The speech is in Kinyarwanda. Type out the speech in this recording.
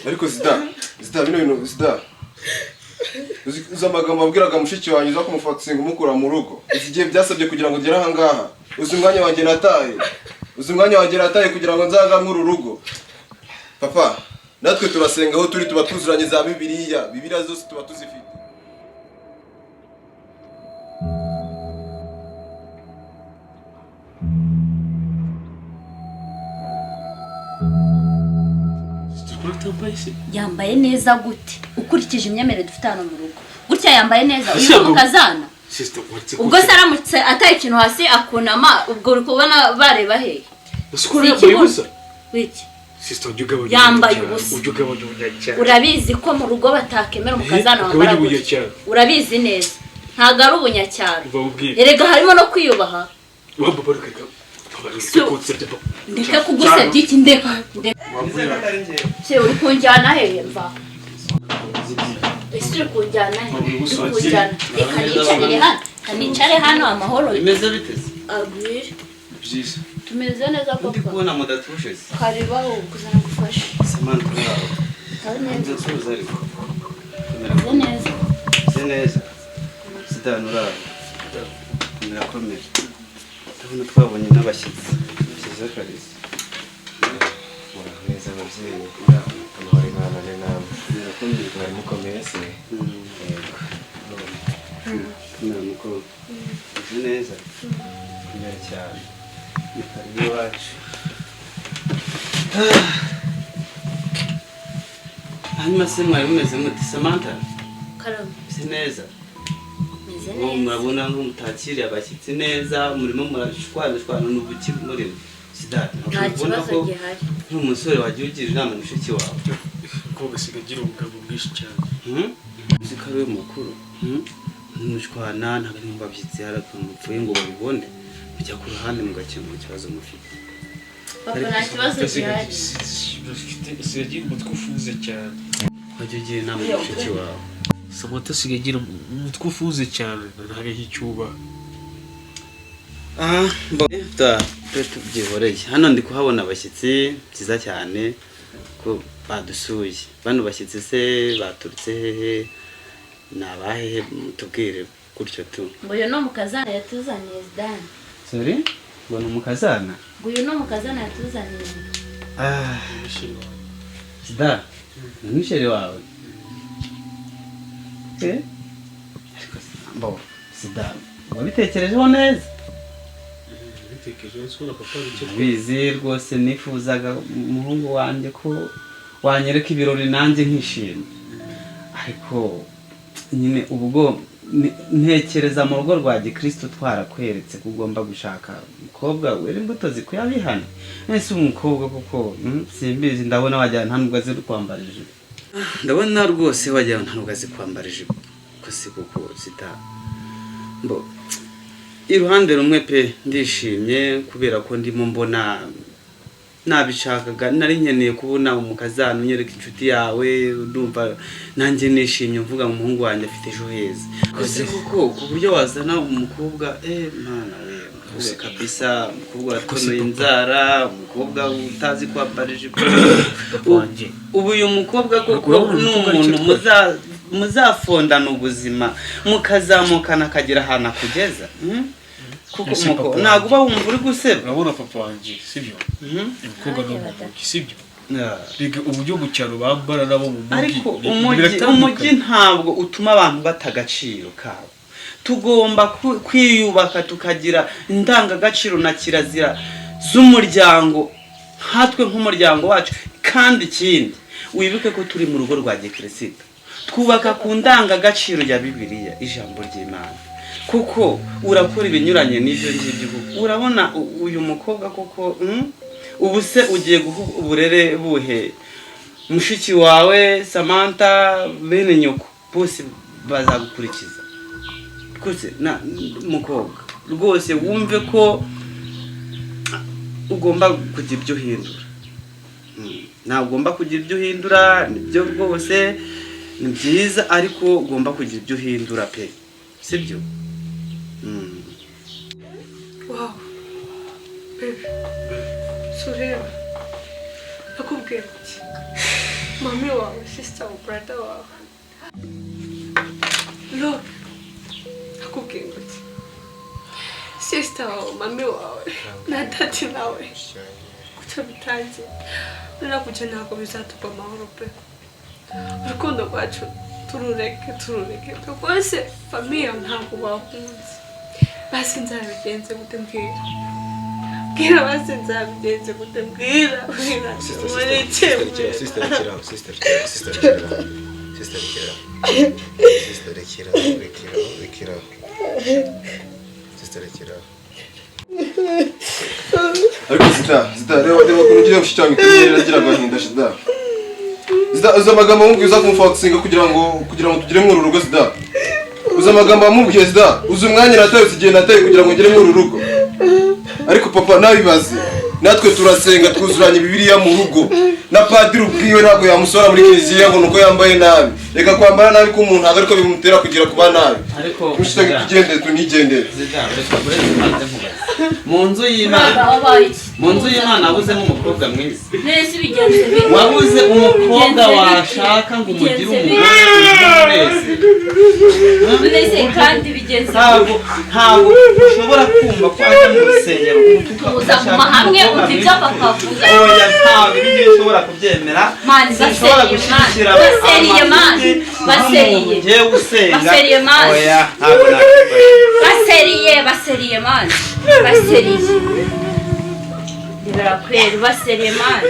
Ariko Zida, Zida, bino bintu, Zida, uzi amagambo wabwiraga mushiki wanjye uza kumufatinga umukura mu rugo? Uzi igihe byasabye kugira ngo ugere aha ngaha? Uzi umwanya wanjye nataye? Uzi umwanya wanjye nataye kugira ngo nzaga muri uru rugo? Papa, natwe turasenga, aho turi tuba tuzuranye za Bibiliya, Bibiliya zose tuba tuzifite. Utambaye se? Yambaye neza gute ukurikije imyemerere dufite hano mu rugo? Gutya yambaye neza uyu mukazana? Sister, waretse. Ubwo se aramutse ataye ikintu hasi akunama, ubwo uri kubona bareba hehe? Ese ko yambaye ubusa? Wiki? Sister, ujya ugabanya Yambaye ubunyacyaha, ubusa. Ujya ugabanya ubunyacyaha. Urabizi ko mu rugo batakemera umukazana Eh, wambara ugabanya gutya. ubunyacyaro. Urabizi neza, ntabwo ari ubunyacyaro. Uva ubwire. Erega harimo no kwiyubaha. Wamba bareka. Bareka. Ndeke kugusebya iki? Ndeka, ndeka. Se uri kunjyana hehe? Mva, ese uri kunjyana hehe? Uri kunjyana? Reka nicarire hano, reka nicare hano amahoro. Bimeze bite se? Agwire. Byiza. Tumeze neza. Ndi Papa. kubona mudatuje se. Karibaho kuzana gufasha. Samantha, uraho? Kabe neza. Ndasuhuza ariko. Komera. Tumeze neza. Meze neza. Zidane, uraho? Komera, komera. Ndabona twabonye n'abashyitsi. Byiza kabisa. Muraho neza ababyeyi? Uraho. Amahoro Imana ari namwe. Komera, komera. Mwari mukomeye se? Yego. Komera mukobwa. Meze neza. Komera cyane. Ni karibu iwacu. Hanyuma se mwari mumeze mute, Samantha? Karame. Meze neza. Meze Ubu neza. murabona nk'umutakiriye abashyitsi neza, murimo murashwanashwana n'ubuki murimo. Sidati, Nta ubona kibazo ko gihari. nk'umusore wagiye ugira inama mushiki wawe. Umukobwa asigaye agira ubugabo bwinshi cyane. Hmm? Uzi ko ari we mukuru. Hmm? Ntimushwana, ntabwo ari mu bashyitsi hari ukuntu mupfuye ngo babibone, mujya ku ruhande mugakemura ikibazo mufite. Papa, nta kibazo gihari. Asigaye agira umutwe ufunze cyane. Wajya ugira inama mushiki wawe. Samantha asigaye agira umutwe ufunze cyane, ntabwo icyubaha. Ah, tube tubyihoreye. Hano ndi kuhabona abashyitsi, byiza cyane ko badusuye. Bano bashyitsi se baturutse hehe? Ni abahehe? Tubwire gutyo tu. Ngo uyu ni umukazana yatuzaniye Zidane. Sorry, ngo ni umukazana? Ngo uyu ni umukazana yatuzaniye. Ah, Zida, ni musheri wawe? Eh? Ariko mbo, Zida, wabitekerejeho neza? Bitekereje ko papa ari icyo. Bizi rwose, nifuzaga umuhungu wanjye ko wanyereka ibirori nanjye nkishima, ariko nyine ubwo ntekereza mu rugo rwa gikristo twarakweretse ko ugomba gushaka umukobwa wera imbuto zikwiye abihana. Ese umukobwa kuko simbizi, ndabona wagira nta nubwo azi kwambara ijipo. Ndabona rwose wagira nta nubwo azi kwambara ijipo, ko si kuko zita mbo. Iruhande rumwe pe ndishimye kubera ko ndimo mbona nabishakaga, nari nkeneye kubona umukazana unyereka inshuti yawe, ndumva nanjye nishimye mvuga ngo umuhungu wanjye afite ejo heza. Gusa kuko ku buryo wazana umukobwa, mana we, umukobwa kabisa, umukobwa watonoye inzara, umukobwa utazi kwambara ijipo. Papa wanjye. Ubu uyu mukobwa koko Urabona ni umukobwa ari umuntu icyo atwaye. muzafondana ubuzima, mukazamukana akagera ahantu akugeza, Kuko Ese papa ntabwo uba wumva uri guseba. Urabona papa wanjye, sibyo? Mhm. Umukobwa ni umujyi, sibyo? Yeah. Rega uburyo mu cyaro bambara nabo mu mujyi Ariko umujyi biratandukanye. umujyi ntabwo utuma abantu bata agaciro kabo. Tugomba kwiyubaka tukagira indangagaciro na kirazira z'umuryango, nkatwe nk'umuryango wacu. Kandi ikindi, wibuke ko turi mu rugo rwa gikristo, twubaka ku ndangagaciro ya Bibiliya, ijambo ry'Imana. Kuko urakora ibinyuranye n'ibyo ngibyo kuko urabona uyu mukobwa koko, Ubu se ugiye guha uburere buhe mushiki wawe Samantha? Bene nyoko bose bazagukurikiza rwose. Na mukobwa rwose, wumve ko ugomba kugira ibyo uhindura. Ntabwo ugomba kugira ibyo uhindura, nibyo rwose ni byiza, ariko ugomba kugira ibyo uhindura pe, sibyo? Wow, bébé, sureba, nakubwiye iki? Mami wawe, sister wawe, brother wawe. Look, nakubwiye ngo iki? Sister wawe, mami wawe na daddy nawe kucyo bitangiye none ntabwo bizatuba amahoro pe. Urukundo rwacu turureke, turureke pe, rwose famille ntabwo bakunze. Basi nzabigenze gute? Mbwira, mbwira, basi nzabigenze gute? Mbwira, mbwira. Mureke. Sister, rekeraho. Sister, rekeraho. Sister, rekeraho. Sister, rekeraho. Sister, rekeraho, rekeraho, rekeraho. Sister, rekeraho. Ariko sita, sita, reba, reba ukuntu ugiye mushiki wanjye kumwerera agira agahinda. Sita, sita, uzi amagambo wamubwiye uza kumufoxinga kugira ngo tugere muri uru rugo? Sita, uzi amagambo wamubwiye? Sita, uzi umwanya nataye, uzi igihe nataye kugira ngo ngere muri uru rugo? Ariko papa nabibaze, natwe turasenga, twuzuranye Bibiliya mu rugo, na padiri ubwiwe ntabwo yamusora muri kiliziya ngo nuko yambaye nabi. Reka kwambara nabi k'umuntu ntabwo ariko bimutera kugira kuba nabi. Ariko Mushiki wanjye, tugende, tunigendere. Zida, reka uretse mbanze nkubaze. Mu nzu y'Imana, Ntabwo wabaye iki? mu nzu y'Imana wabuzemo umukobwa mwiza? Neza, ibigenze bite? Wabuze umukobwa Bigenze bite? washaka ngo umugire Bigenze umugore wese? Nese kandi bigenze? Ntabwo ushobora kumva ko wajya mu rusengero utuka Tuza ugashaka guma hamwe umukobwa umva ibyo mwiza. Papa avuga. Oya, ntabwo ibi ngibi ushobora kubyemera. Man, Sinshobora baseriye, gushyigikira man. Baseriye, man. amafuti Baseriye. nk'umuntu ngewe usenga. Baseriye, man. Oya, ntabwo nabikora. Baseriye, baseriye, man, baseriye, birakwera, baseriye, man.